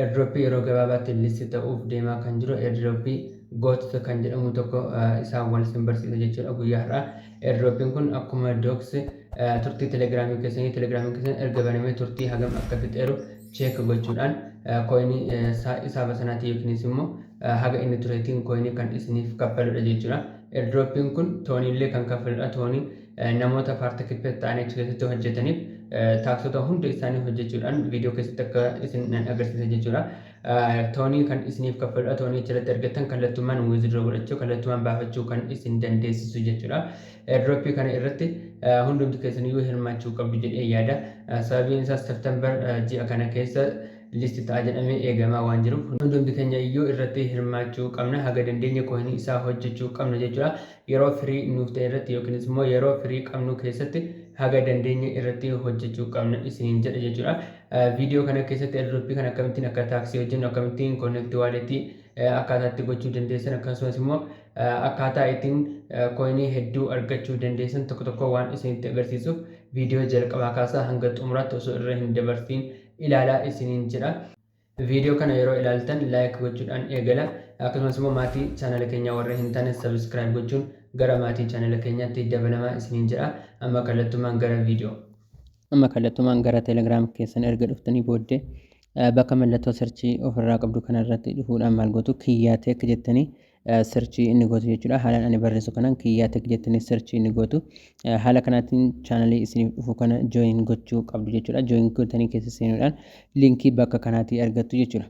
Airdrop yeroo gabaabaatti list ta'uuf deemaa kan jiru airdrop GOATS kan jedhamu tokko isaan wal isin barsiisa jechuudha guyyaa har'aa. Airdroppiin kun akkuma Dogs turtii telegiraamii keessanii, telegiraamii keessan erga banamee turtii hagam akka fixeeru check gochuudhaan coinii isaaba sanaatii yookiinis immoo haga inni tureetiin coinii kan isiniif kaffaludha jechuudha. Airdroppiin kun tooniillee kan kaffaludha. Toonii namoota participate ta'anii achi keessatti hojjetaniif taskota hunda isaanii hojjechuudhaan viidiyoo keessatti akka isin nan agarsiisa jechuudha. Toonii kan isiniif kaffaludha. Toonii achirratti argattan kallattumaan withdraw godhachuu, kallattumaan baafachuu kan isin dandeessisu jechuudha. Airdroppii kana irratti hundumti keessaniyyuu hirmaachuu qabdu jedhee yaada. Sababiin isaas September ji'a kana keessa list ta'a jedhamee eegamaa waan jiruuf, hundumti keenya iyyuu irratti hirmaachuu qabna. Haga dandeenye coinii isaa hojjechuu qabna jechuudha. Yeroo firii nuuf ta'e irratti yookiinis immoo yeroo firii qabnu keessatti haga dandeenye irratti hojjechuu qabna isiniin jedha jechuudha. Viidiyoo kana keessatti airdroppii kana akkamittiin akka taskii hojjennu, akkamittiin connect walletii akkaataa itti gochuu dandeessan, akkasumas immoo akkaataa ittiin coinii hedduu argachuu dandeessan tokko tokko waan isinitti agarsiisuuf, viidiyoo jalqabaa kaasaa hanga xumuraatti osoo irra hin dabarsiin ilaalaa isiniin jedha. Viidiyoo kana yeroo ilaaltan like gochuudhaan eegala. Akkasumas immoo maatii chaanala keenyaa warra hin taane subscribe gochuun gara maatii chaanala keenyaatti dabalamaa isiniin jedha. Amma kallattumaan gara viidiyoo. Amma kallattumaan gara Telegram keessan erga dhuftanii booddee, bakka mallattoo searchii ofirraa qabdu kanarratti dhufuudhaan maal gootu? Kiyyaa Tech jettanii searchii inni gootu jechuudha. Haalaan ani barreessu kanaan Kiyyaa Tech jettanii searchii inni gootu. Haala kanaatiin chaanalii isiniif dhufu kana join gochuu qabdu jechuudha. Join gootanii keessa seenuudhaan linkii bakka kanaatii argattu jechuudha.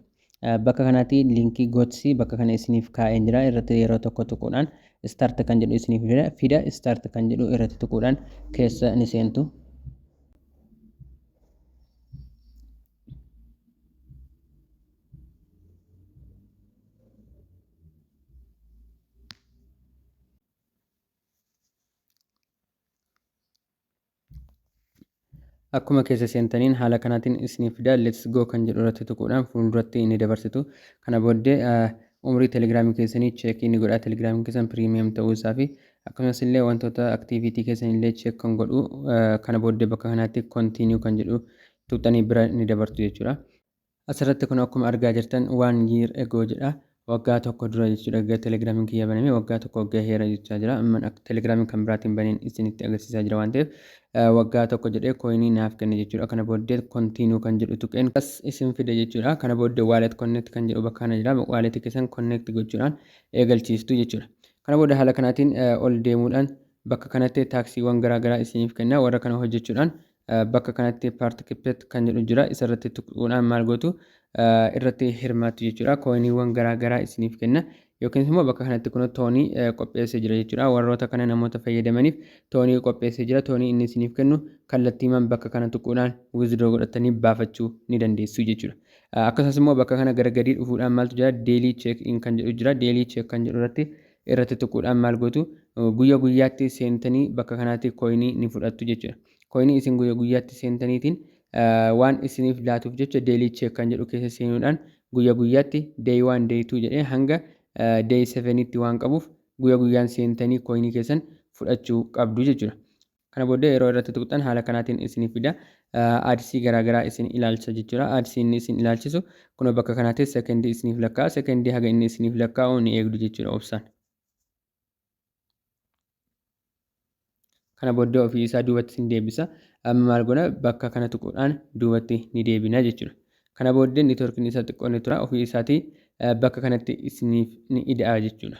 Bakka kanaatti linkii GOATSii bakka kana isiniif kaa'een jira. Irratti yeroo tokko tuquudhaan start kan jedhu isiniif fida. Start kan jedhu irratti tuquudhaan keessa ni seentu. Akkuma keessa seentaniin haala kanaatiin isiniif fida. Let's go kan jedhu irratti tuquudhaan fuulduratti ni dabarsitu. Kana booddee umrii telegiraamii keessanii checkii ni godha. Telegiraamii keessan premium ta'uu isaa fi akkasumas illee wantoota activity keessan illee check kan godhu. Kana booddee bakka kanaatti continue kan jedhu tuqxanii bira ni dabartu jechuudha. Asirratti kun akkuma argaa jirtan "one year ago" jedha. Waggaa tokko dura jechuudha. Erga telegiraamiin kiyya baname waggaa tokko gaheera jechaa jira. Amma telegiraamiin kan biraatiin baneen isinitti agarsiisaa jira waan ta'eef, waggaa tokko jedhee coinii naaf kenne jechuudha. Kana booddee continue kan jedhu tuqeen as isin fide jechuudha. Kana booddee wallet connect kan jedhu bakka kana jira. Wallet keessan connect gochuudhaan eegalchiistu jechuudha. Kana booda haala kanaatiin ol deemuudhaan bakka kanatti taskiiwwan garaagaraa isiniif kenna. Warra kana hojjechuudhaan bakka kanatti participate kan jedhu jira. Isarratti tuquudhaan maal gootu? Irratti hirmaattu jechuudha. Coiniiwwan garaagaraa isiniif kenna. Yookiin immoo bakka kanatti kun toonii qopheessee jira jechuudha. Warroota kana namoota fayyadamaniif toonii qopheessee jira. Toonii inni isiniif kennu kallattiimaan bakka kana tuquudhaan withdraw godhatanii baafachuu ni dandeessu jechuudha. Akkasumas immoo bakka kana gara gadii dhufuudhaan maaltu jira? Daily check in kan jedhu jira. Daily check kan jedhu irratti tuquudhaan maal gootu? Guyyaa guyyaatti seentanii bakka kanaatti coinii ni fudhattu jechuudha. Coinii isin guyyaa guyyaatti seentaniitiin waan isiniif laatuuf jecha, daily check kan jedhu keessa seenuudhaan guyyaa guyyaatti day 1, day 2 jedhee hanga day 7tti waan qabuuf, guyyaa guyyaan seentanii coinii keessan fudhachuu qabdu jechuudha. Kana booddee yeroo irratti tuqxan haala kanaatiin isiniif fida. Adsii garaagaraa isin ilaalcha jechuudha. Adsii inni isin ilaalchisu kun bakka kanaatti sekendii isiniif lakkaa'a. Sekendii haga inni isiniif lakkaa'u ni eegdu jechuudha obsaan. Kana booddee ofii isaa duubatti isin deebisa. Amma maal goona? Bakka kana tuquudhaan duubatti ni deebina jechuudha. Kana booddee networkiin isaa xiqqoo ni tura. Ofii isaatii bakka kanatti isiniif ni ida'a jechuudha.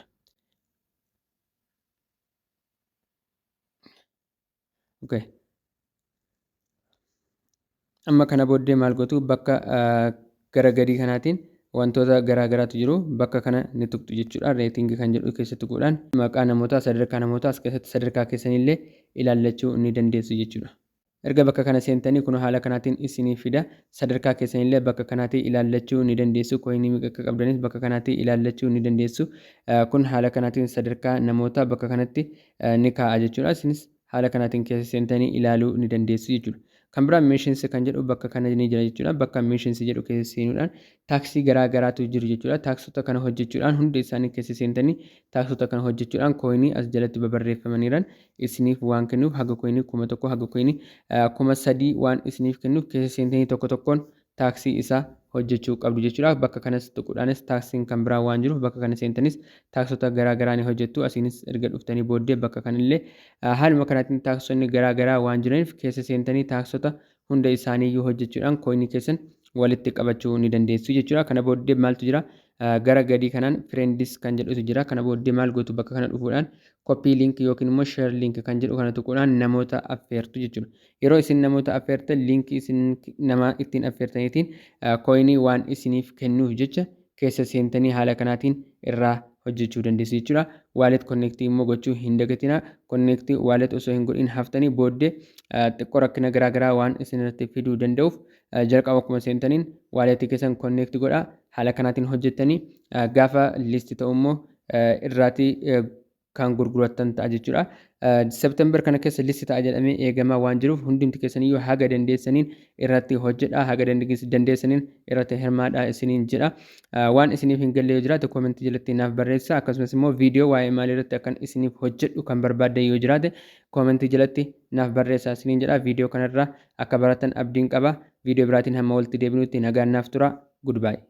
Okay. Amma kana booddee maal gootu? Bakka gara gadii kanaatiin wantoota garaa garaatu jiru, bakka kana ni tuqxu jechuudha. Rating kan jedhu keessa tuquudhaan maqaa namootaa, sadarkaa namootaa, as keessatti sadarkaa keessanillee ilaallachuu ni dandeessu jechuudha. Erga bakka kana seentanii kun haala kanaatiin isinii fida. Sadarkaa keessanillee bakka kanaatii ilaallachuu ni dandeessu. Coinii meeqa akka qabdanis bakka kanaatii ilaallachuu ni dandeessu. Kun haala kanaatiin sadarkaa namootaa bakka kanatti ni kaa'a jechuudha. Isinis haala kanaatiin keessa seentanii ilaaluu ni dandeessu jechuudha. Kan biraan missions kan jedhu bakka kana ni jira jechuudha. Bakka missions jedhu keessa seenuudhaan taskii garaa garaatu jiru jechuudha. Taskota kana hojjechuudhaan, hundi isaanii keessa seentanii taskota kana hojjechuudhaan, coinii as jalatti babarreeffamaniiran isiniif waan kennuuf, haga coinii 1000 haga coinii 3000 waan isiniif kennuuf, keessa seentanii tokko tokkoon taskii isaa hojjechuu qabdu jechuudha. Bakka kanas tuquudhaanis taskiin kan biraa waan jiruuf, bakka kana seentanis taskota garaa garaa ni hojjettu. Asiinis erga dhuftanii booddee bakka kanallee haaluma kanaatiin taskonni garaa garaa waan jiraniif, keessa seentanii taskota hunda isaaniiyyuu hojjechuudhaan coinii keessan walitti qabachuu ni dandeessu jechuudha. Kana booddee maaltu jira? Gara gadii kanaan friends kan jedhutu jira. Kana booddee maal gootu? Bakka kana dhufuudhaan copy link yookiin immoo share link kan jedhu kana tuquudhaan namoota affeertu jechuudha. Yeroo isin namoota affeertan, linkii isin nama ittiin affeertaniitiin coinii waan isiniif kennuuf jecha, keessa seentanii haala kanaatiin irraa hojjechuu dandeessu jechuudha. Wallet connectii immoo gochuu hin dagatina. Connectii wallet osoo hin godhin haftanii booddee xiqqoo rakkina garaa garaa waan isinirratti fiduu danda'uuf, jalqaba akkuma seentaniin walletii keessan connect godhaa. Haala kanaatiin hojjettanii gaafa list ta'u immoo irraatii kan gurgurattan ta'a jechuudha. September kana keessa list ta'a jedhamee eegamaa waan jiruuf, hundumti keessaniyyuu haga dandeessaniin irratti hojjedhaa, haga dandeessaniin irratti hirmaadhaa isiniin jedha. Waan isiniif hin galle yoo jiraate, commentii jalatti naaf barreessaa. Akkasumas immoo viidiyoo waa'ee maalii irratti akkan isiniif hojjedhu kan barbaaddan yoo jiraate, commentii jalatti naaf barreessaa isiniin jedha. Viidiyoo kanarraa akka baratan abdiin qaba. Viidiyoo biraatiin hamma walitti deebinutti nagaan naaf tura. Goodbye.